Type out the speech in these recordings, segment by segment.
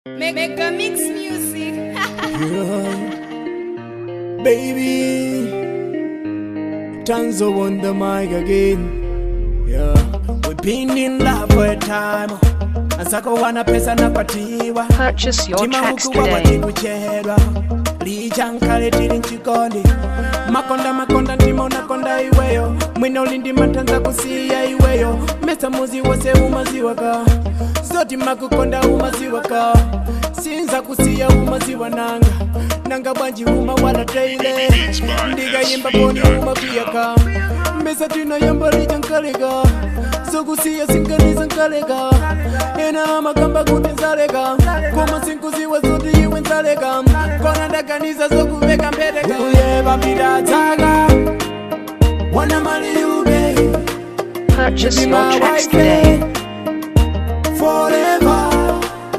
Mega Mix Music. Yeah. Baby, Tanzo on the mic again. Yeah, we've been in love for a time. Ansako wana pesa na kwatiwa. Purchase your Tima tracks huku wawa today. tikuchedwa. Lijankale tili nchikondi. Makonda makonda ndima unakonda iweyo. Mwina ulindi matanza kusiya iweyo. Mesa muzi wose umaziwaka. Zoti makukonda umaziwaka. Sinza kusiya umaziwa nanga. Nanga bwanji uma wala teile. Ndikayimba poni umakwiyaka. Mesa tinayamba lijankaleka. Sokusiya singaniza nkaleka. Ena amakamba kuti nzaleka. Koma sinkuziwa zoti iwe nzaleka. Kona ndaganiza zokuveka mpereka. Uye papita dzaka. Wana mali ube. Purchase Be your my tracks wife, today. Forever.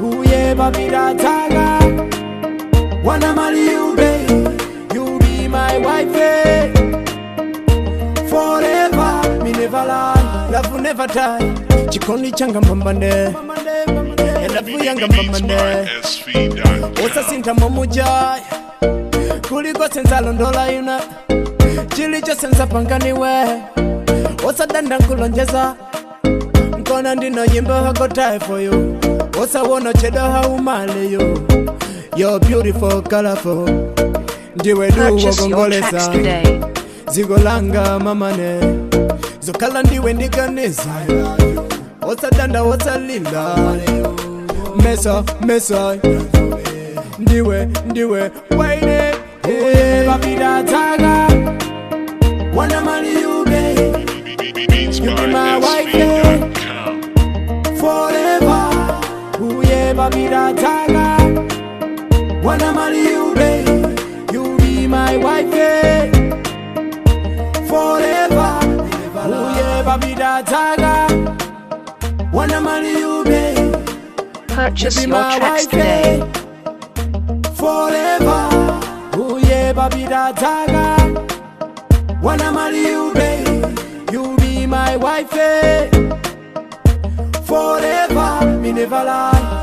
Uye papita dzaka. Wanna marry you, babe. You be my wife, eh. Forever. Me never lie. Love will never die. Chikondi changa mbambande. Love yanga mbambande. Osasintha momujaya. Kuliko senzalondola ina. Chilichonse nzapanganiwe. Osadanda nkulonjeza. Nkona ndinoyimba I die for you. Osawona chedo haumale yo. You're beautiful, colorful. Ndiwe duwo Purchase your tracks kongolesa. today. Ziko langa mamane. Zokhala ndiwe ndikanisa. Osadanda osalila. Mesa, mesa. Ndiwe, ndiwe, waine. Uye papita dzaka. Wanna marry you, babe. You be my wife, eh. Forever. Uye papita dzaka. Wanna marry you, babe. You be my wife, eh. Forever. Uye papita dzaka. Wanna marry you, babe. Purchase Be your my tracks wife, today. eh. Forever. Uye papita dzaka. Wanna marry you, babe. You be my wife, eh. Forever. Me never lie.